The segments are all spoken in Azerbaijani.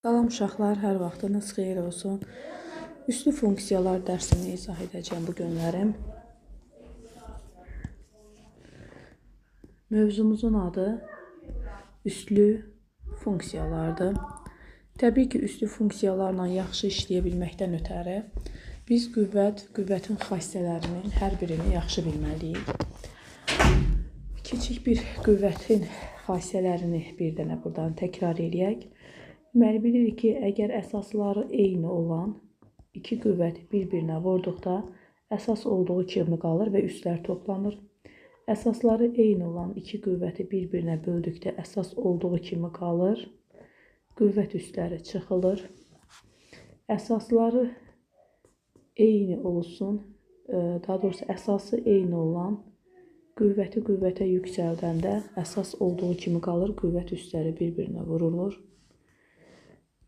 Salam uşaqlar, hər vaxtınız xeyir olsun. Üslü funksiyalar dərsini izah edəcəyəm bu günlərim. Mövzumuzun adı üslü funksiyalardır. Təbii ki, üslü funksiyalarla yaxşı işləyə bilməkdən ötəri biz qüvvətin xassələrinin hər birini yaxşı bilməliyik. Kiçik bir qüvvətin xassələrini bir dənə buradan təkrar eləyək. Deməli, bilirik ki, əgər əsasları eyni olan iki qüvvət bir-birinə vurduqda əsas olduğu kimi qalır və üstlər toplanır. Əsasları eyni olan iki qüvvəti bir-birinə böldükdə əsas olduğu kimi qalır. Qüvvət üstləri çıxılır. Əsasları eyni olsun, daha doğrusu əsası eyni olan qüvvəti qüvvətə yüksəldəndə əsas olduğu kimi qalır, qüvvət üstləri bir-birinə vurulur.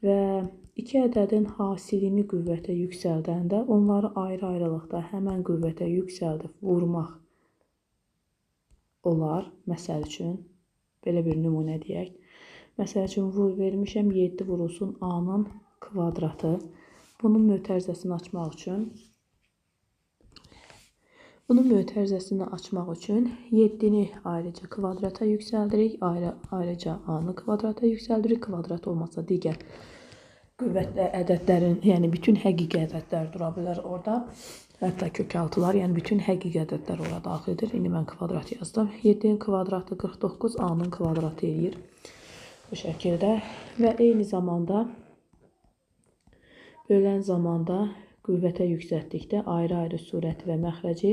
Və iki ədədin hasilini qüvvətə yüksəldəndə onları ayrı-ayrılıqda həmən qüvvətə yüksəldib vurmaq olar. Məsəl üçün, belə bir nümunə deyək. Məsəl üçün, vermişəm 7 vurulsun A-nın kvadratı. Bunun mötərizəsini açmaq üçün 7-ni ayrıca kvadrata yüksəldirik, ayrıca A-nı kvadrata yüksəldirik. Kvadrat olmasa digər qüvvətli ədədlərin, yəni bütün həqiqi ədədlər dura bilər orada. Hətta kökaltılar, yəni bütün həqiqi ədədlər ora daxildir. İndi mən kvadrat yazdım. 7-nin kvadratı 49, A-nın kvadratı eləyir. Bu şəkildə və eyni zamanda bölən zamanda qüvvətə yüksəltdikdə ayrı-ayrı surət və məxrəci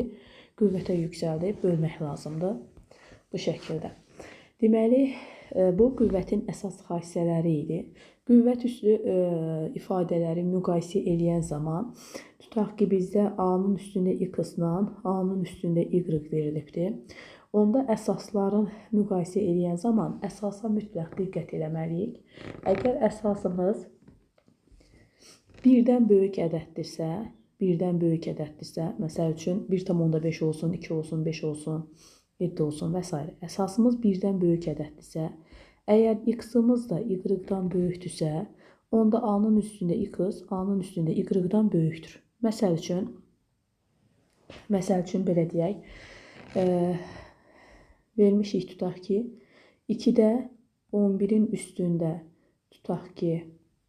qüvvətə yüksəldib bölmək lazımdır. Bu şəkildə. Deməli, bu qüvvətin əsas xassələri idi. Qüvvət üslü ifadələri müqayisə eləyən zaman, tutaq ki, bizdə A-nın üstündə X-la A-nın üstündə Y verilibdir. Onda əsasların müqayisə eləyən zaman əsasa mütləq diqqət eləməliyik. Əgər əsasımız birdən böyük ədəddirsə, məsəl üçün 1,5 olsun, 2 olsun, 5 olsun, 7 olsun və s. Əsasımız birdən böyük ədəddirsə, əgər x-imiz da y-dan böyükdürsə, onda A-nın üstündə x, A-nın üstündə y-dan böyükdür. Məsəl üçün belə deyək, vermişik tutaq ki, 2-də 11-in üstündə tutaq ki,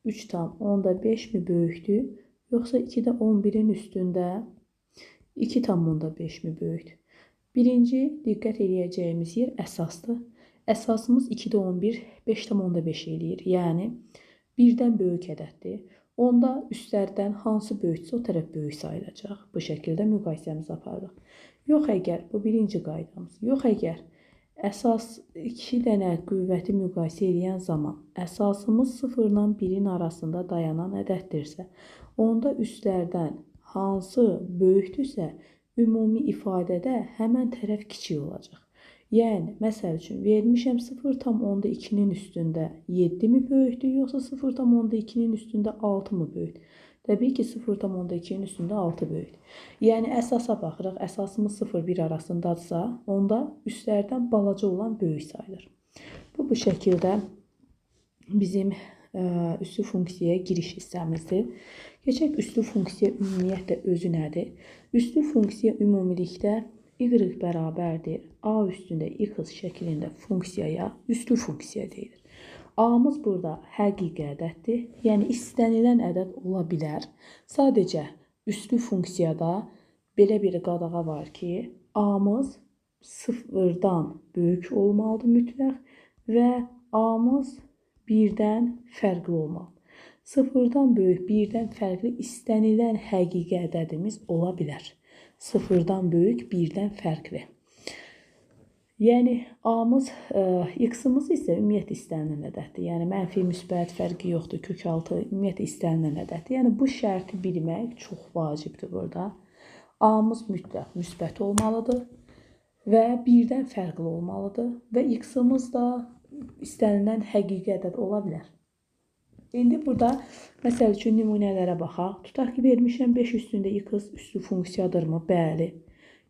3,5 mi böyükdür, yoxsa 2-də 11-in üstündə 2,5 mi böyükdür? Birinci diqqət eləyəcəyimiz yer əsasdır. Əsasımız 2-də 11, 5,5 eləyir. Yəni, birdən böyük ədəddir. Onda üstlərdən hansı böyükdürsə o tərəf böyük sayılacaq. Bu şəkildə müqayisəmizi aparırıq. Yox əgər, bu birinci qaydamız. Yox əgər əsas iki dənə qüvvəti müqayisə eləyən zaman əsasımız 0 ilə 1-in arasında dayanan ədəddirsə, onda üstlərdən hansı böyükdürsə, ümumi ifadədə həmən tərəf kiçik olacaq. Yəni, məsəl üçün, vermişəm 0,2-nin üstündə 7 mi böyükdür, yoxsa 0,2-nin üstündə 6 mı böyükdür? Təbii ki, 0,2-nin üstündə 6 böyükdür. Yəni, əsasa baxırıq, əsasımız 0,1 arasındadırsa, onda üstlərdən balaca olan böyük sayılır. Bu şəkildə bizim üslü funksiyaya giriş hissəmizdir. Keçək üslü funksiya ümumiyyətlə özü nədir? Üslü funksiya ümumilikdə y bərabərdir A üstündə x şəklində funksiyaya üslü funksiya deyilir. A-mız burada həqiqi ədəddir. Yəni, istənilən ədəd ola bilər. Sadəcə üslü funksiyada belə bir qadağa var ki, A-mız sıfırdan böyük olmalıdır mütləq və A-mız birdən fərqli olmalıdır. Sıfırdan böyük, birdən fərqli istənilən həqiqi ədədimiz ola bilər. Sıfırdan böyük, birdən fərqli. Yəni, A-mız, X-imiz isə ümumiyyətlə istənilən ədəddir. Yəni, mənfi, müsbət fərqi yoxdur, kökaltı ümumiyyətlə istənilən ədəddir. Yəni, bu şərti bilmək çox vacibdir burada. A-mız mütləq müsbət olmalıdır və birdən fərqli olmalıdır və X-imiz da istənilən həqiqi ədəd ola bilər. İndi burada, məsəl üçün, nümunələrə baxaq. Tutaq ki, vermişəm 5 üstündə x üslü funksiyadırmı? Bəli.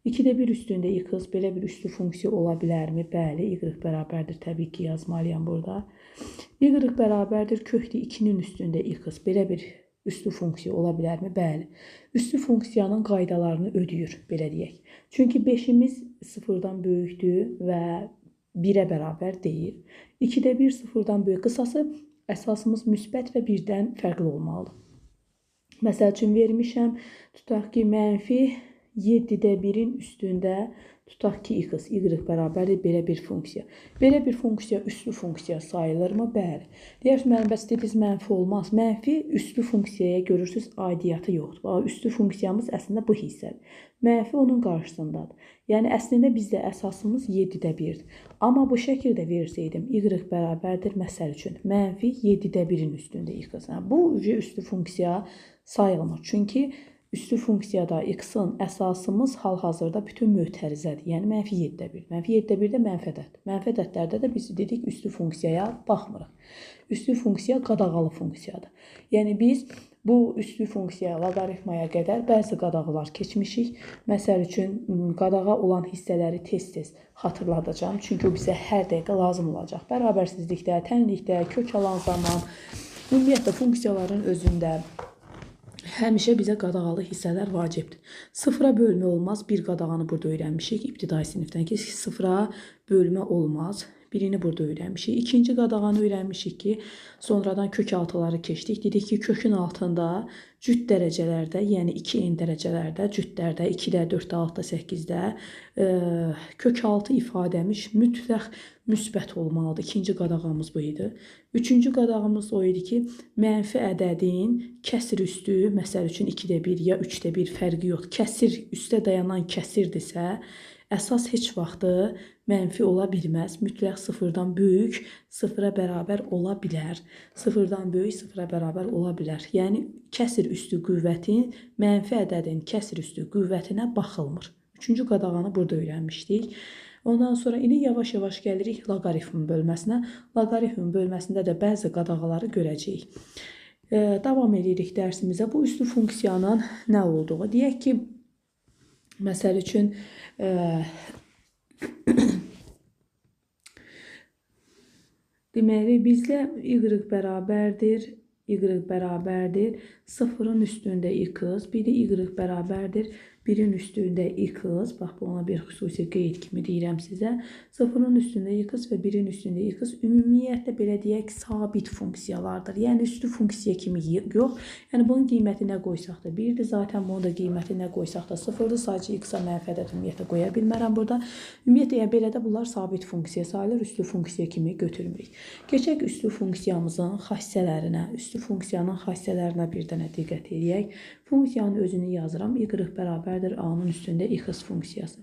2-də 1 üstündə x belə bir üslü funksiya ola bilərmi? Bəli, y bərabərdir. Təbii ki, yazmalıyam burada. Y bərabərdir kökdə 2-nin üstündə x belə bir üslü funksiya ola bilərmi? Bəli. Üslü funksiyanın qaydalarını ödəyir, belə deyək. Çünki 5-imiz 0-dan böyükdür və 1-ə bərabər deyil. 2-də 1 0-dan böyük. Qısası, əsasımız müsbət və 1-dən fərqli olmalıdır. Məsəl üçün vermişəm, tutaq ki, mənfi 7-də 1-in üstündə tutaq ki, x, y bərabərdir belə bir funksiya. Belə bir funksiya üslü funksiya sayılırmı? Bəli. Deyərsiniz, müəllim, bəs dediniz mənfi olmaz. Mənfi üslü funksiyaya görürsünüz, aidiyyatı yoxdur. Üslü funksiyamız əslində bu hissədir. Mənfi onun qarşısındadır. Yəni, əslində bizdə əsasımız 7-də 1-dir. Amma bu şəkildə verseydim, y bərabərdir məsəl üçün mənfi 7-də 1-in üstündə x. Yəni, bu üslü funksiya sayılmır. Çünki üslü funksiyada x-in əsasımız hal-hazırda bütün mötərizədir. Yəni, mənfi 7-də 1. Mənfi 7-də 1 də mənfi ədəddir. Mənfi ədədlərdə də biz dedik, üslü funksiyaya baxmırıq. Üslü funksiya qadağalı funksiyadır. Yəni, biz bu üslü funksiya loqaritmaya qədər bəzi qadağalar keçmişik. Məsəl üçün, qadağa olan hissələri tez-tez xatırladacağam. Çünki o bizə hər dəqiqə lazım olacaq. Bərabərsizlikdə, tənlikdə, kök alan zaman, ümumiyyətlə, funksiyaların özündə həmişə bizə qadağalı hissələr vacibdir. Sıfıra bölmə olmaz. Bir qadağanı burada öyrənmişik. İbtidai sinifdən ki, sıfıra bölmə olmaz. Birini burada öyrənmişik. İkinci qadağanı öyrənmişik ki, sonradan kök altıları keçdik. Dedik ki, kökün altında cüt dərəcələrdə, yəni 2n dərəcələrdə, cütlərdə, 2-də, 4-də, 6-da, 8-də kök altı ifadəmiş mütləq müsbət olmalıdır. İkinci qadağamız bu idi. Üçüncü qadağımız o idi ki, mənfi ədədin kəsir üstü, məsəl üçün 2-də 1 ya 3-də 1 fərqi yoxdur. Kəsir, üstə dayanan kəsirdirsə, əsas heç vaxtı mənfi ola bilməz. Mütləq sıfırdan böyük, sıfıra bərabər ola bilər. Sıfırdan böyük, sıfıra bərabər ola bilər. Yəni, kəsir üstü qüvvətin, mənfi ədədin kəsir üstü qüvvətinə baxılmır. Üçüncü qadağanı burada öyrənmişdik. Ondan sonra indi yavaş-yavaş gəlirik loqaritm bölməsinə. Loqaritm bölməsində də bəzi qadağaları görəcəyik. Davam edirik dərsimizə. Bu üslü funksiyanın nə olduğu. Deyək ki, məsəl üçün, deməli, bizdə y bərabərdir, y bərabərdir 0-ın üstündə x, bir də y bərabərdir 1-in üstündə x. Bax, bu ona bir xüsusi qeyd kimi deyirəm sizə. 0-ın üstündə x və 1-in üstündə x ümumiyyətlə, belə deyək, sabit funksiyalardır. Yəni, üslü funksiya kimi yox. Yəni, bunun qiyməti nə qoysaq da 1-dir. Zaten bunun da qiyməti nə qoysaq da 0-dır. Sadəcə x-a mənfi ədəd ümumiyyətlə qoya bilmərəm burada. Ümumiyyətlə, yəni, belə də bunlar sabit funksiya sayılır. Üslü funksiya kimi götürmürük. Keçək üslü funksiyamızın xassələrinə. Üslü funksiyanın xassələrinə bir dənə diqqət eləyək. Funksiyanın özünü yazıram. Y bərabərdir A-nın üstündə x funksiyası.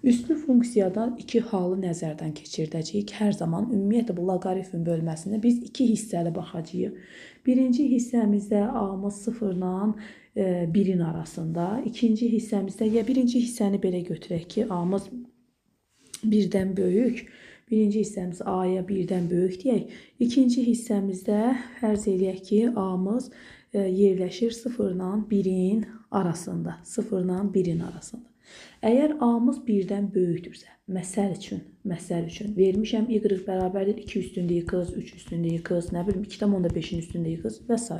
Üslü funksiyada iki halı nəzərdən keçirdəcəyik. Hər zaman ümumiyyətlə bu loqaritm bölməsində biz iki hissəli baxacağıq. Birinci hissəmizdə A-mız 0-la 1-in arasında. İkinci hissəmizdə, ya birinci hissəni belə götürək ki, A-mız 1-dən böyük. Birinci hissəmiz A-ya 1-dən böyük deyək. İkinci hissəmizdə fərz eləyək ki, A-mız yerləşir 0-la 1-in arasında. 0-la 1-in arasında. Əgər A-mız 1-dən böyükdürsə, məsəl üçün vermişəm y bərabərdir 2 üstündə x, 3 üstündə x, nə bilim 2,5-in üstündə x və s.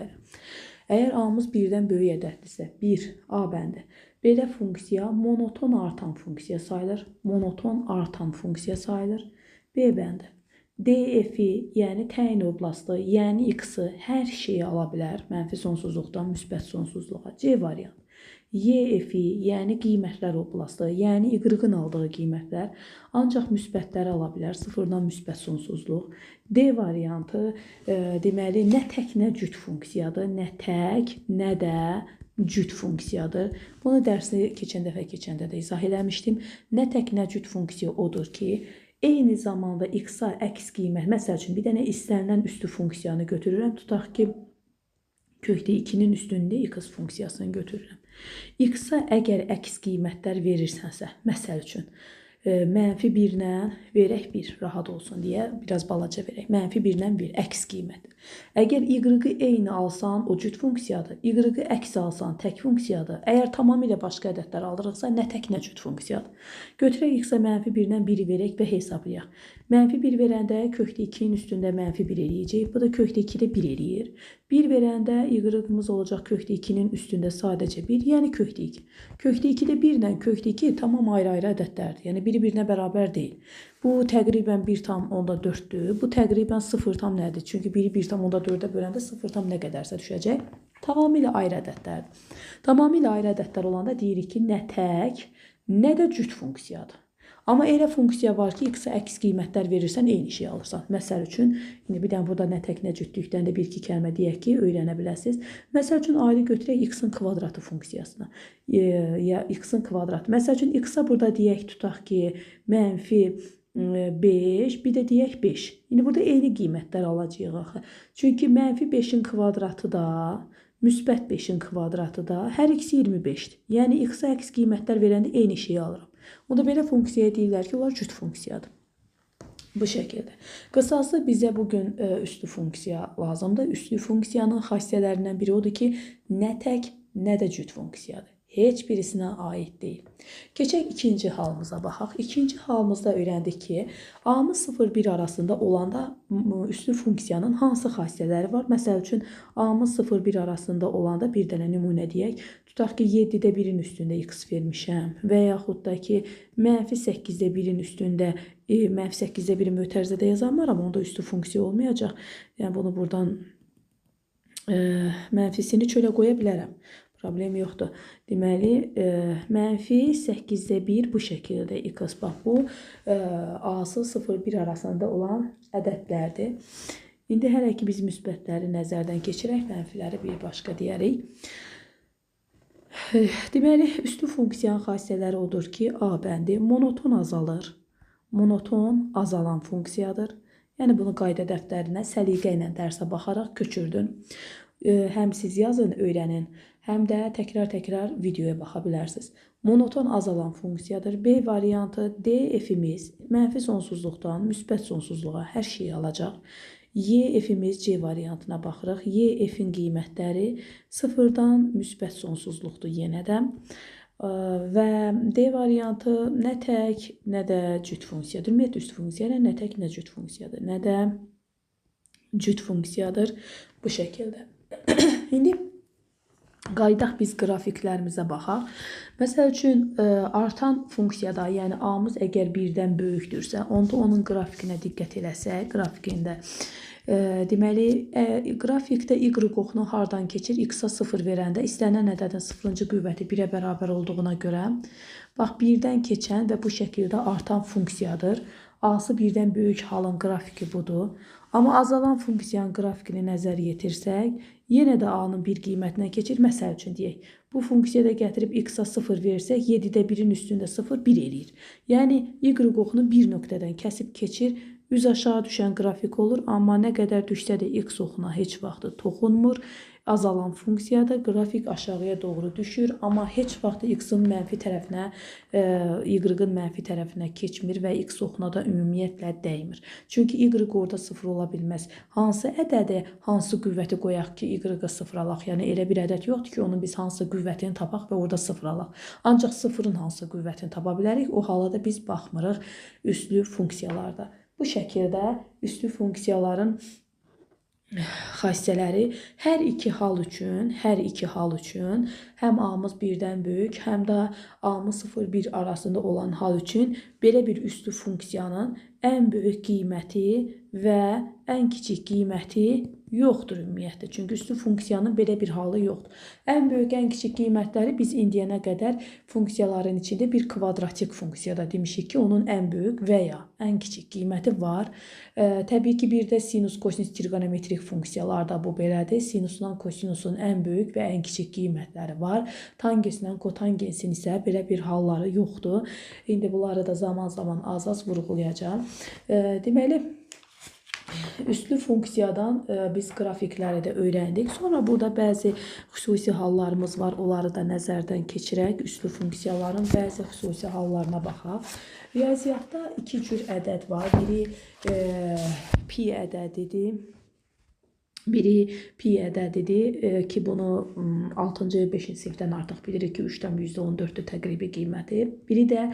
Əgər A-mız 1-dən böyük ədəddirsə, 1 A bəndi. Belə funksiya monoton artan funksiya sayılır. Monoton artan funksiya sayılır. B bəndi. DF-i, yəni təyin oblastı, yəni x-ı hər şeyi ala bilər. Mənfi sonsuzluqdan müsbət sonsuzluğa. C variantı. YF-i, yəni qiymətlər oblastı, yəni y-ın aldığı qiymətlər, ancaq müsbətləri ala bilər, sıfırdan müsbət sonsuzluq. D variantı, deməli, nə tək, nə cüt funksiyadır, nə tək, nə də cüt funksiyadır. Bunu dərsi keçən dəfə keçəndə də izah eləmişdim. Nə tək, nə cüt funksiya odur ki, eyni zamanda x-a əks qiymət, məsəl üçün, bir dənə istənilən üstü funksiyanı götürürəm. Tutaq ki, kökdə 2-nin üstündə x funksiyasını götürürəm. X-a əgər əks qiymətlər verirsənsə, məsəl üçün, Mənfi 1 ilə verək 1, rahat olsun deyə biraz balaca verək. Mənfi 1 ilə 1, əks qiymət. Əgər y-ı eyni alsan, o cüt funksiyadır. Y-ı əks alsan, tək funksiyadır. Əgər tamamilə başqa ədədlər alırıqsa, nə tək, nə cüt funksiyadır. Götürək x-a mənfi 1 ilə 1-i verək və hesablayaq. Mənfi 1 verəndə kökdə 2-nin üstündə mənfi 1 eləyəcək. Bu da kökdə 2-də 1 eləyir. 1 verəndə y-ımız olacaq kökdə 2-nin üstündə sadəcə 1, yəni kökdə 2. Kökdə 2-də 1 ilə kökdə 2 tamam ayrı-ayrı ədədlərdir. Yəni biri birinə bərabər deyil. Bu təqribən 1,4-dür. Bu təqribən 0 tam nədir? Çünki biri 1,4-ə böləndə 0 tam nə qədərsə düşəcək. Tamamilə ayrı ədədlərdir. Tamamilə ayrı ədədlər olanda deyirik ki, nə tək, nə də cüt funksiyadır. Amma elə funksiya var ki, x-a əks qiymətlər verirsən, eyni şeyi alırsan. Məsəl üçün, indi bir dənə burada nə tək, nə cütlükdən də bir-iki kəlmə deyək ki, öyrənə biləsiniz. Məsəl üçün, ayrı götürək x-in kvadratı funksiyasına. Ya x-in kvadratı. Məsəl üçün, x-a burada deyək, tutaq ki, mənfi 5, bir də deyək 5. İndi burada eyni qiymətlər alacağıq axı. Çünki mənfi 5-in kvadratı da, müsbət 5-in kvadratı da hər ikisi 25-dir. Yəni, x-a əks qiymətlər verəndə eyni şeyi alıram. Onda belə funksiyaya deyirlər ki, onlar cüt funksiyadır. Bu şəkildə. Qısası bizə bugün üslü funksiya lazımdır. Üslü funksiyanın xassələrindən biri odur ki, nə tək, nə də cüt funksiyadır. Heç birisinə aid deyil. Keçək ikinci halımıza baxaq. İkinci halımızda öyrəndik ki, A-mız 0-1 arasında olanda üslü funksiyanın hansı xassələri var? Məsəl üçün, A-mız 0-1 arasında olanda bir dənə nümunə deyək. Tutaq ki, 7-də 1-in üstündə x vermişəm və yaxud da ki, mənfi 8-də 1-in üstündə, mənfi 8-də 1-i mötərizədə yazan var, amma onda üslü funksiya olmayacaq. Yəni, bunu buradan mənfisini çölə qoya bilərəm. Problem yoxdur. Deməli, mənfi 8-də 1 bu şəkildə x. Bax, bu A-sı 0-1 arasında olan ədədlərdir. İndi hələ ki, biz müsbətləri nəzərdən keçirək, mənfiləri bir başqa deyərik. Deməli, üslü funksiyanın xassələri odur ki, A bəndi monoton azalır. Monoton azalan funksiyadır. Yəni, bunu qayda dəftərinə səliqə ilə dərsə baxaraq köçürdün. Həm siz yazın, öyrənin, həm də təkrar-təkrar videoya baxa bilərsiniz. Monoton azalan funksiyadır. B variantı D f-imiz mənfi sonsuzluqdan müsbət sonsuzluğa hər şeyi alacaq. Y f-imiz C variantına baxırıq. Y f-in qiymətləri sıfırdan müsbət sonsuzluqdur yenə də. Və D variantı nə tək, nə də cüt funksiyadır. Ümumiyyətlə, üst funksiya nə tək, nə cüt funksiyadır, nə də cüt funksiyadır bu şəkildə. İndi qayıdaq biz qrafiklərimizə baxaq. Məsəl üçün, artan funksiyada, yəni A-mız əgər 1-dən böyükdürsə, onda onun qrafikinə diqqət eləsək, qrafikində deməli, qrafikdə y oxunu hardan keçir? X-a 0 verəndə istənilən ədədin 0-cı qüvvəti 1-ə bərabər olduğuna görə, bax, 1-dən keçən və bu şəkildə artan funksiyadır. A-sı 1-dən böyük halın qrafiki budur. Amma azalan funksiyanın qrafikini nəzər yetirsək, yenə də A-nın bir qiymətinə keçir. Məsəl üçün deyək, bu funksiyada gətirib x-a 0 versək, 7-də 1-in üstündə 0, 1 eləyir. Yəni, y oxunu bir nöqtədən kəsib keçir, üz aşağı düşən qrafik olur, amma nə qədər düşsə də x oxuna heç vaxtı toxunmur. Azalan funksiyada qrafik aşağıya doğru düşür, amma heç vaxt x-in mənfi tərəfinə, y-ın mənfi tərəfinə keçmir və x oxuna da ümumiyyətlə dəymir. Çünki y orada 0 ola bilməz. Hansı ədədi, hansı qüvvəti qoyaq ki, y-ı 0 alaq? Yəni elə bir ədəd yoxdur ki, onun biz hansı qüvvətini tapaq və orada 0 alaq. Ancaq 0-ın hansı qüvvətini tapa bilərik, o hala da biz baxmırıq üslü funksiyalarda. Bu şəkildə üslü funksiyaların xassələri hər iki hal üçün, həm A-mız 1-dən böyük, həm də A-mız 0-1 arasında olan hal üçün belə bir üslü funksiyanın ən böyük qiyməti və ən kiçik qiyməti yoxdur ümumiyyətlə. Çünki üslü funksiyanın belə bir halı yoxdur. Ən böyük, ən kiçik qiymətləri biz indiyənə qədər funksiyaların içində bir kvadratik funksiyada demişik ki, onun ən böyük və ya ən kiçik qiyməti var. Təbii ki, bir də sinus, kosinus, trigonometrik funksiyalarda bu belədir. Sinusla kosinusun ən böyük və ən kiçik qiymətləri var. Tangenslə kotangensin isə belə bir halları yoxdur. İndi bunları da zaman-zaman az-az vurğulayacağam. Deməli, Üslü funksiyadan biz qrafikləri də öyrəndik. Sonra burada bəzi xüsusi hallarımız var. Onları da nəzərdən keçirək. Üslü funksiyaların bəzi xüsusi hallarına baxaq. Riyaziyyatda iki cür ədəd var. Biri pi ədədidir. Biri pi ədədidir ki, bunu 6-cı, 5-ci sinifdən artıq bilirik ki, 3,14-dür təqribi qiyməti. Biri də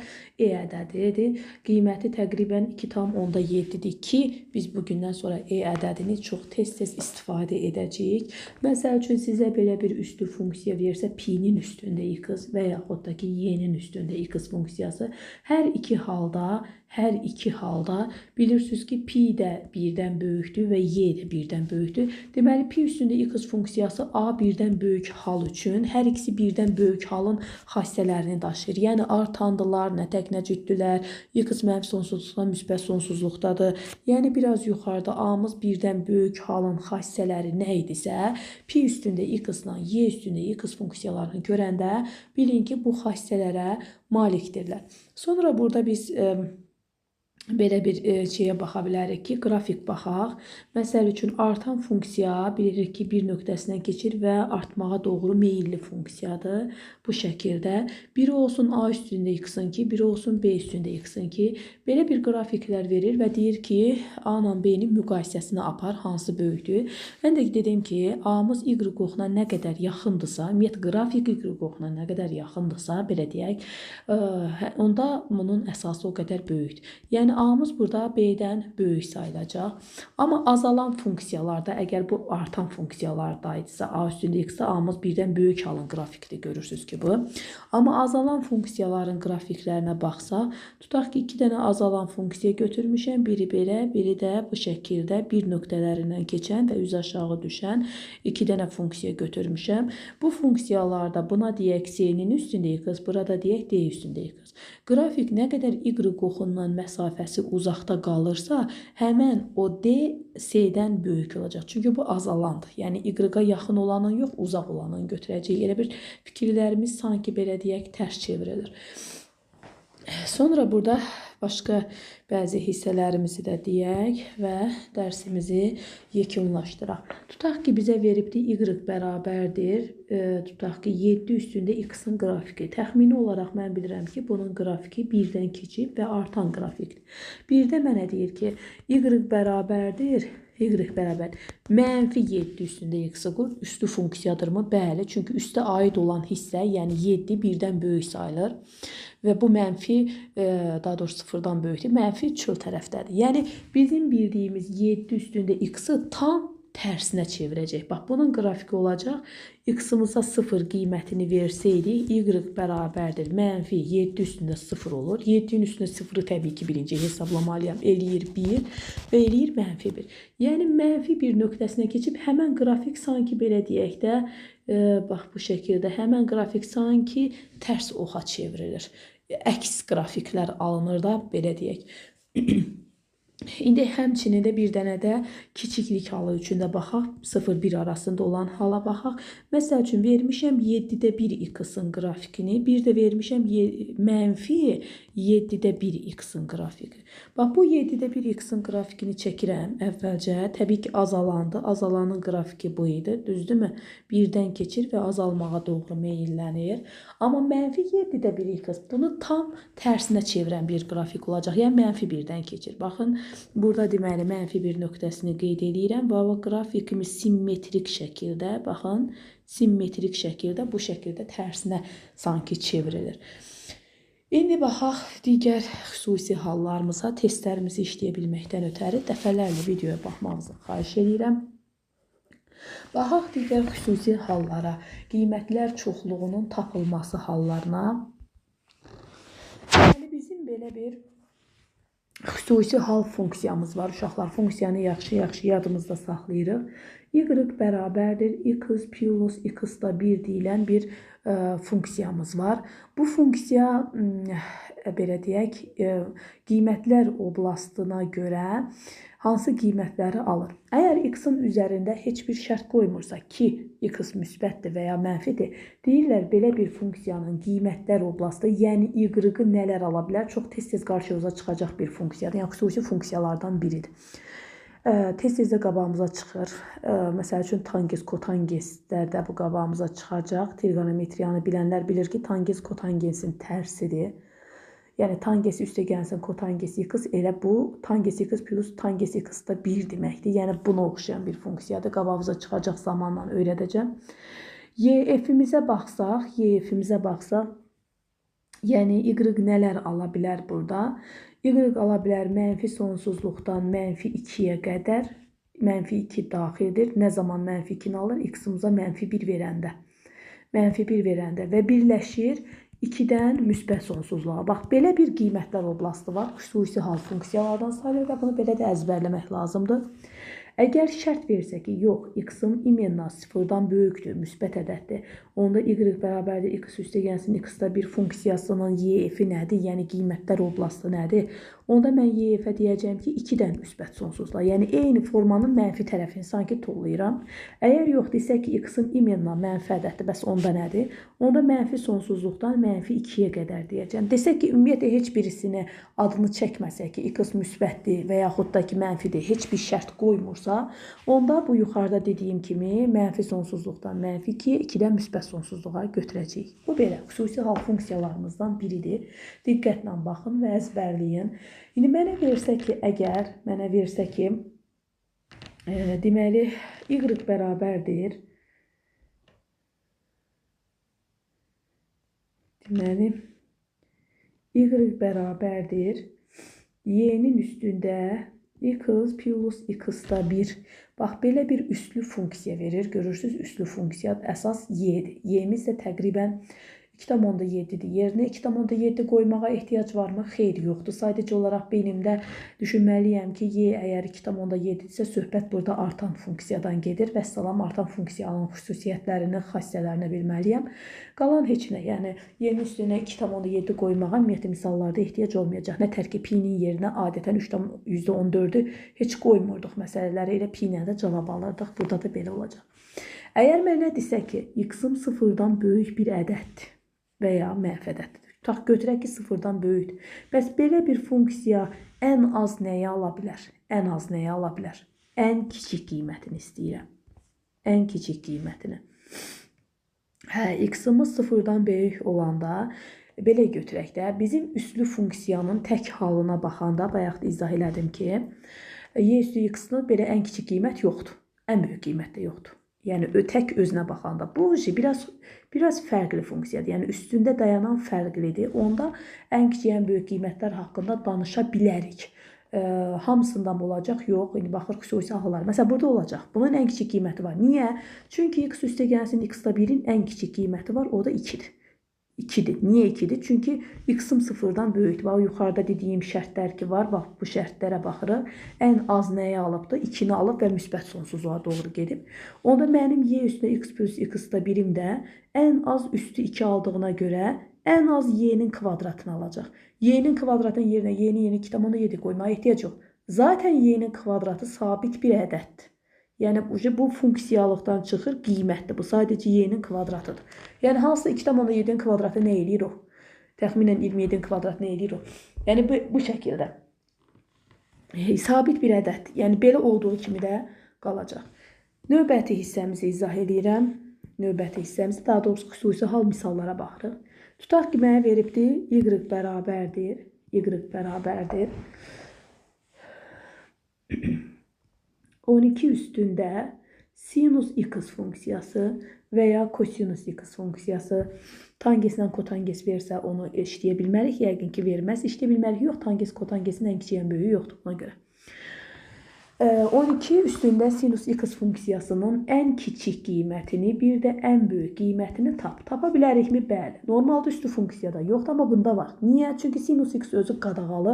e ədədidir. Qiyməti təqribən 2,7-dir ki, biz bugündən sonra e ədədini çox tez-tez istifadə edəcəyik. Məsəl üçün, sizə belə bir üslü funksiya versə, pi-nin üstündə x və yaxud da ki, y-nin üstündə x funksiyası. Hər iki halda bilirsiniz ki, pi də 1-dən böyükdür və y də 1-dən böyükdür. Deməli, pi üstündə x funksiyası a 1-dən böyük hal üçün hər ikisi 1-dən böyük halın xassələrini daşıyır. Yəni, artandılar, nə tək, nə cüddülər, x mənfi sonsuzluqdan müsbət sonsuzluqdadır. Yəni, biraz yuxarıda a-mız 1-dən böyük halın xassələri nə idisə, pi üstündə x-la y üstündə x funksiyalarını görəndə bilin ki, bu xassələrə malikdirlər. Sonra burada biz belə bir şeyə baxa bilərik ki, qrafik baxaq. Məsəl üçün, artan funksiya bilirik ki, bir nöqtəsindən keçir və artmağa doğru meyilli funksiyadır. Bu şəkildə. Biri olsun A üstündə x-inki, biri olsun B üstündə x-inki. Belə bir qrafiklər verir və deyir ki, A ilə B-nin müqayisəsini apar, hansı böyükdür. Mən də dedim ki, A-mız y oxuna nə qədər yaxındırsa, ümumiyyət qrafik y oxuna nə qədər yaxındırsa, belə deyək, onda bunun əsası o qədər böyükdür. Yəni, A-mız burada B-dən böyük sayılacaq. Amma azalan funksiyalarda, əgər bu artan funksiyalardaydısa, A üstündə x-də A-mız 1-dən böyük halın qrafikdir, görürsünüz ki bu. Amma azalan funksiyaların qrafiklərinə baxsaq, tutaq ki, 2 dənə azalan funksiya götürmüşəm. Biri belə, biri də bu şəkildə bir nöqtələrindən keçən və üz aşağı düşən 2 dənə funksiya götürmüşəm. Bu funksiyalarda buna deyək C-nin üstündə x, burada deyək D üstündə x. Qrafik nə qədər y oxundan məsafəsi uzaqda qalırsa, həmən o D C-dən böyük olacaq. Çünki bu azalandır. Yəni, Y-a yaxın olanın yox, uzaq olanın götürəcəyik. Elə bir fikirlərimiz sanki belə deyək, tərs çevrilir. Sonra burada başqa bəzi hissələrimizi də deyək və dərsimizi yekunlaşdıraq. Tutaq ki, bizə veribdir y bərabərdir. Tutaq ki, 7 üstündə x-in qrafiki. Təxmini olaraq mən bilirəm ki, bunun qrafiki 1-dən keçib və artan qrafikdir. 1-də mənə deyir ki, y bərabərdir. Y bərabər mənfi 7 üstündə x-i qur. Üslü funksiyadırmı? Bəli, çünki üstə aid olan hissə, yəni 7 1-dən böyük sayılır və bu mənfi, daha doğrusu 0-dan böyükdür, mənfi çöl tərəfdədir. Yəni, bizim bildiyimiz 7 üstündə x-i tam tərsinə çevirəcək. Bax, bunun qrafiki olacaq. X-imıza 0 qiymətini versəydik, y bərabərdir. Mənfi 7 üstündə 0 olur. 7-nin üstündə 0-ı təbii ki, birinci hesaplamalıyam. Eləyir 1 və eləyir mənfi 1. Yəni, mənfi 1 nöqtəsinə keçib həmən qrafik sanki belə deyək də, bax bu şəkildə həmən qrafik sanki tərs oxa çevrilir. Əks qrafiklər alınır da, belə deyək. İndi həmçinin də bir dənə də kiçiklik halı üçün də baxaq. 0-1 arasında olan hala baxaq. Məsəl üçün, vermişəm 7-də 1 x-in qrafikini. Bir də vermişəm mənfi 7-də 1 x-in qrafiki. Bax, bu 7-də 1 x-in qrafikini çəkirəm əvvəlcə. Təbii ki, azalandı. Azalanın qrafiki bu idi. Düzdürmü? 1-dən keçir və azalmağa doğru meyillənir. Amma mənfi 7-də 1 x bunu tam tərsinə çevirən bir qrafik olacaq. Yəni, mənfi 1-dən keçir. Baxın, burada deməli, mənfi 1 nöqtəsini qeyd edirəm. Və qrafikimiz simmetrik şəkildə, baxın, simmetrik şəkildə bu şəkildə tərsinə sanki çevrilir. İndi baxaq digər xüsusi hallarımıza, testlərimizi işləyə bilməkdən ötəri dəfələrlə videoya baxmağınızı xahiş edirəm. Baxaq digər xüsusi hallara, qiymətlər çoxluğunun tapılması hallarına. Deməli, bizim belə bir xüsusi hal funksiyamız var. Uşaqlar, funksiyanı yaxşı-yaxşı yadımızda saxlayırıq. Y bərabərdir x plus x-da 1 deyilən bir funksiyamız var. Bu funksiya, belə deyək, qiymətlər oblastına görə hansı qiymətləri alır? Əgər x-in üzərində heç bir şərt qoymursa ki, x müsbətdir və ya mənfidir, deyirlər belə bir funksiyanın qiymətlər oblastı, yəni y-ı nələr ala bilər? Çox tez-tez qarşınıza çıxacaq bir funksiyadır. Yəni, xüsusi funksiyalardan biridir. Tez-tez də qabağımıza çıxır. Məsəl üçün, tangens, kotangeslər də bu qabağımıza çıxacaq. Trigonometriyanı bilənlər bilir ki, tangens kotangensin tərsidir. Yəni, tangens üstə gəlsin, kotangens x, elə bu tangens x plus tangens x da 1 deməkdir. Yəni, buna oxşayan bir funksiyadır. Qabağımıza çıxacaq zamanla öyrədəcəm. Y-f-imizə baxsaq, yəni y nələr ala bilər burada? Y ala bilər mənfi sonsuzluqdan mənfi 2-yə qədər. Mənfi 2 daxildir. Nə zaman mənfi 2-ni alır? X-imizə mənfi 1 verəndə. Mənfi 1 verəndə və birləşir 2-dən müsbət sonsuzluğa. Bax, belə bir qiymətlər oblastı var. Xüsusi hal funksiyalardan sayılır və bunu belə də əzbərləmək lazımdır. Əgər şərt versə ki, yox, x-im imenna sıfırdan böyükdür, müsbət ədəddir. Onda y bərabərdir x üstə gəlsin, x-da bir funksiyasının y-fi nədir, yəni qiymətlər oblastı nədir? Onda mən y-fə deyəcəyəm ki, 2-dən müsbət sonsuzluğa. Yəni, eyni formanın mənfi tərəfini sanki tollayıram. Əgər yox desə ki, x-im imenna mənfi ədəddir, bəs onda nədir? Onda mənfi sonsuzluqdan mənfi 2-yə qədər deyəcəm. Desək ki, ümumiyyətlə heç birisini adını çəkməsək ki, x müsbətdir və yaxud da ki, mənfidir, heç bir şərt qoymursa, onda bu yuxarıda dediyim kimi mənfi sonsuzluqdan mənfi 2-yə, 2-dən müsbət sonsuzluğa götürəcəyik. Bu belə xüsusi hal funksiyalarımızdan biridir. Diqqətlə baxın və əzbərləyin. İndi mənə versə ki, əgər mənə versə ki, deməli y bərabərdir. Deməli y bərabərdir y-nin üstündə x plus x-da 1. Bax, belə bir üslü funksiya verir. Görürsünüz, üslü funksiya əsas y-dir. Y-imiz də təqribən 2,7-dir. Yerinə 2,7 qoymağa ehtiyac varmı? Xeyr, yoxdur. Sadəcə olaraq beynimdə düşünməliyəm ki, y əgər 2,7-dirsə, söhbət burada artan funksiyadan gedir. Vəssalam, artan funksiyanın xüsusiyyətlərini, xassələrini bilməliyəm. Qalan heç nə, yəni y-nin üstünə 2,7 qoymağa ümumiyyətlə misallarda ehtiyac olmayacaq. Nə tər ki, pi-nin yerinə adətən 3,14-ü heç qoymurduq məsələlərə, elə pi-ilə də cavab alırdıq. Burada da belə olacaq. Əgər mənə desə ki, x-im sıfırdan böyük bir ədəddir və ya mənfi ədəddir. Tutaq, götürək ki, sıfırdan böyükdür. Bəs belə bir funksiya ən az nəyi ala bilər? Ən az nəyi ala bilər? Ən kiçik qiymətini istəyirəm. Ən kiçik qiymətini. Hə, x-imiz sıfırdan böyük olanda, belə götürək də, bizim üslü funksiyanın tək halına baxanda, bayaq da izah elədim ki, y üstü x-ın belə ən kiçik qiymət yoxdur. Ən böyük qiymət də yoxdur. Yəni, tək özünə baxanda. Bu biraz fərqli funksiyadır. Yəni, üstündə dayanan fərqlidir. Onda ən kiçik, ən böyük qiymətlər haqqında danışa bilərik. Hamısında mı olacaq? Yox. İndi baxırıq xüsusi hallar. Məsələn, burada olacaq. Bunun ən kiçik qiyməti var. Niyə? Çünki x üstə gəlsin, x-da 1-in ən kiçik qiyməti var. O da 2-dir. 2-dir. Niyə 2-dir? Çünki x-im sıfırdan böyükdür. Bax, yuxarıda dediyim şərtlər ki var. Bax, bu şərtlərə baxırıq. Ən az nəyi alıbdır? 2-ni alıb və müsbət sonsuzluğa doğru gedib. Onda mənim y üstünə x plus x-da 1-im də ən az üstü 2 aldığına görə ən az y-nin kvadratını alacaq. Y-nin kvadratının yerinə y-nin yerinə 2,7 qoymağa ehtiyac yox. Zaten y-nin kvadratı sabit bir ədəddir. Yəni, bu funksiyalıqdan çıxır, qiymətdir. Bu, sadəcə y-nin kvadratıdır. Yəni, hansısa 2,7-nin kvadratı nə eləyir o? Təxminən 27-nin kvadratı nə eləyir o? Yəni, bu şəkildə. Sabit bir ədəddir. Yəni, belə olduğu kimi də qalacaq. Növbəti hissəmizi izah eləyirəm. Növbəti hissəmizi, daha doğrusu xüsusi hal misallara baxırıq. Tutaq ki, mənə veribdir, y bərabərdir. Y bərabərdir. 12 üstündə sinus x funksiyası və ya kosinus x funksiyası. Tangeslə kotanges versə onu işləyə bilmərik. Yəqin ki, verməz. İşləyə bilmərik. Yox, tanges kotangesin ən kiçik, ən böyüyü yoxdur buna görə. 12 üstündə sinus x funksiyasının ən kiçik qiymətini, bir də ən böyük qiymətini tap. Tapa bilərikmi? Bəli. Normalda üstü funksiyada yoxdur, amma bunda var. Niyə? Çünki sinus x özü qadağalı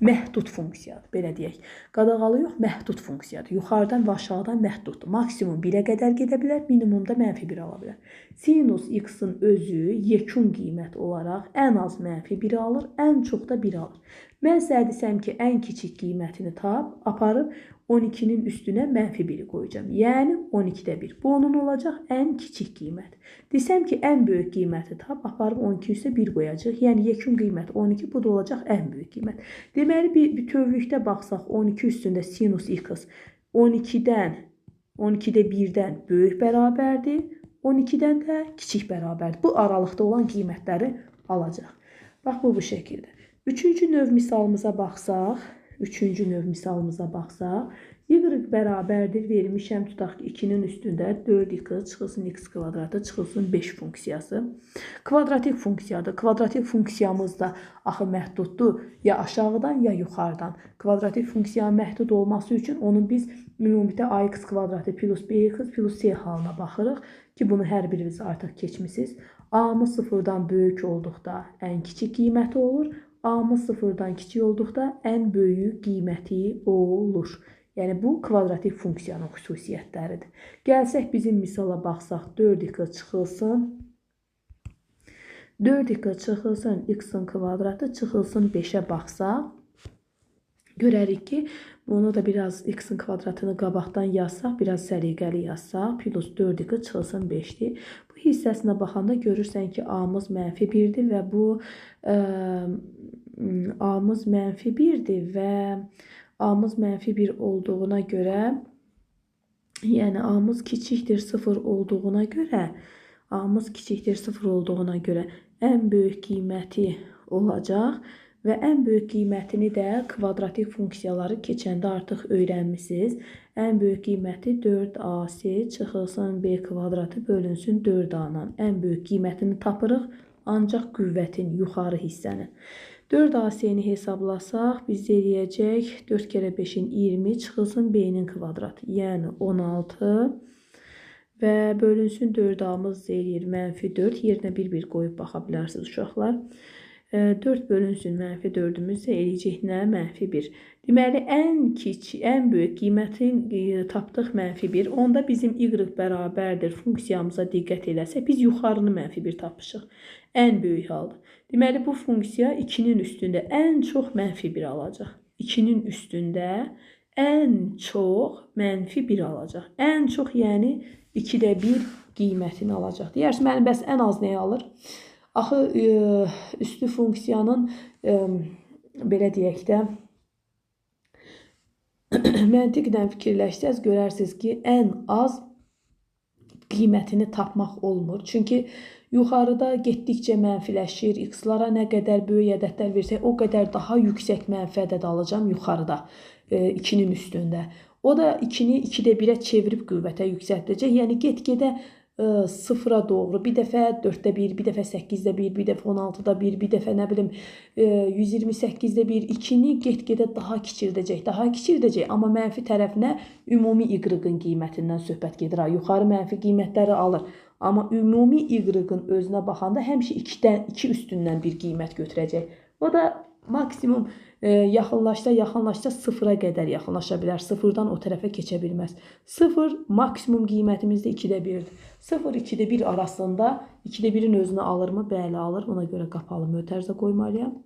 məhdud funksiyadır. Belə deyək. Qadağalı yox, məhdud funksiyadır. Yuxarıdan və aşağıdan məhduddur. Maksimum 1-ə qədər gedə bilər, minimumda mənfi 1 ala bilər. Sinus x-in özü yekun qiymət olaraq ən az mənfi 1 alır, ən çox da 1 alır. Mən sizə desəm ki, ən kiçik qiymətini tap, aparıb 12-nin üstünə mənfi 1-i qoyacağam. Yəni 12-də 1. Bu onun olacaq ən kiçik qiymət. Desəm ki, ən böyük qiyməti tap, aparıb 12 üstə 1 qoyacaq. Yəni yekun qiymət 12, bu da olacaq ən böyük qiymət. Deməli, bir bütövlükdə baxsaq 12 üstündə sinus x 12-dən, 12-də 1-dən böyük bərabərdir, 12-dən də kiçik bərabərdir. Bu aralıqda olan qiymətləri alacaq. Bax, bu şəkildə. Üçüncü növ misalımıza baxsaq, y bərabərdir, vermişəm, tutaq ki, 2-nin üstündə 4x çıxılsın x kvadratı çıxılsın 5 funksiyası. Kvadratik funksiyadır. Kvadratik funksiyamız da axı məhduddur, ya aşağıdan, ya yuxarıdan. Kvadratik funksiyanın məhdud olması üçün onun biz ümumilikdə ax kvadratı plus bx plus c halına baxırıq ki, bunu hər biriniz artıq keçmisiniz. A-mız sıfırdan böyük olduqda ən kiçik qiyməti olur. A-mız sıfırdan kiçik olduqda ən böyük qiyməti olur. Yəni, bu kvadratik funksiyanın xüsusiyyətləridir. Gəlsək bizim misala baxsaq, 4x çıxılsın. 4x çıxılsın, x-in kvadratı çıxılsın 5-ə baxsaq, görərik ki, bunu da biraz x-in kvadratını qabaqdan yazsaq, biraz səliqəli yazsaq, plus 4x çıxılsın 5-dir. Bu hissəsinə baxanda görürsən ki, A-mız mənfi 1-dir və bu A-mız mənfi 1-dir və A-mız mənfi 1 olduğuna görə, yəni A-mız kiçikdir 0 olduğuna görə, A-mız kiçikdir 0 olduğuna görə ən böyük qiyməti olacaq. Və ən böyük qiymətini də kvadratik funksiyaları keçəndə artıq öyrənmişsiniz. Ən böyük qiyməti 4ac çıxılsın b kvadratı bölünsün 4a-la. Ən böyük qiymətini tapırıq, ancaq qüvvətin yuxarı hissəni. 4ac-ni hesablasaq, biz eləyəcək 4 kərə 5-in 20 çıxılsın b-nin kvadratı, yəni 16 və bölünsün 4a-mız eləyir mənfi 4. Yerinə 1-1 qoyub baxa bilərsiniz uşaqlar. 4 bölünsün mənfi 4-ümüz də eləyəcək nə? Mənfi 1. Deməli, ən böyük qiymətin tapdıq mənfi 1. Onda bizim y bərabərdir funksiyamıza diqqət eləsək, biz yuxarını mənfi 1 tapmışıq. Ən böyük halda. Deməli, bu funksiya 2-nin üstündə ən çox mənfi 1 alacaq. 2-nin üstündə ən çox mənfi 1 alacaq. Ən çox, yəni 2-də 1 qiymətini alacaq. Deyərsin, müəllim, bəs ən az nəyi alır? Axı, üstü funksiyanın, belə deyək də, məntiqlə fikirləşsəz, görərsiniz ki, ən az qiymətini tapmaq olmur. Çünki yuxarıda getdikcə mənfiləşir, x-lara nə qədər böyük ədədlər versək, o qədər daha yüksək mənfi ədəd alacağam yuxarıda, 2-nin üstündə. O da 2-ni 2-də 1-ə çevirib qüvvətə yüksəltəcək. Yəni, get-gedə sıfıra doğru bir dəfə 4-də 1, bir dəfə 8-də 1, bir dəfə 16-da 1, bir dəfə nə bilim 128-də 1, 2-ni get-gedə daha kiçildəcək, daha kiçildəcək. Amma mənfi tərəfinə ümumi y-ın qiymətindən söhbət gedir. Yuxarı mənfi qiymətləri alır. Amma ümumi y-ın özünə baxanda həmişə 2 üstündən bir qiymət götürəcək. O da maksimum yaxınlaşsa sıfıra qədər yaxınlaşa bilər. Sıfırdan o tərəfə keçə bilməz. 0 maksimum qiymətimiz də 2-də 1-dir. 0, 2-də 1 arasında 2-də 1-in özünü alırmı? Bəli, alır. Ona görə qapalı mötərizə qoymalıyam.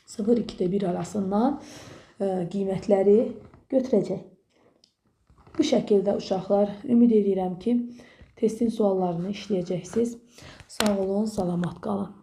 0, 2-də 1 arasından qiymətləri götürəcək. Bu şəkildə uşaqlar, ümid edirəm ki, testin suallarını işləyəcəksiniz. Sağ olun, salamat qalın.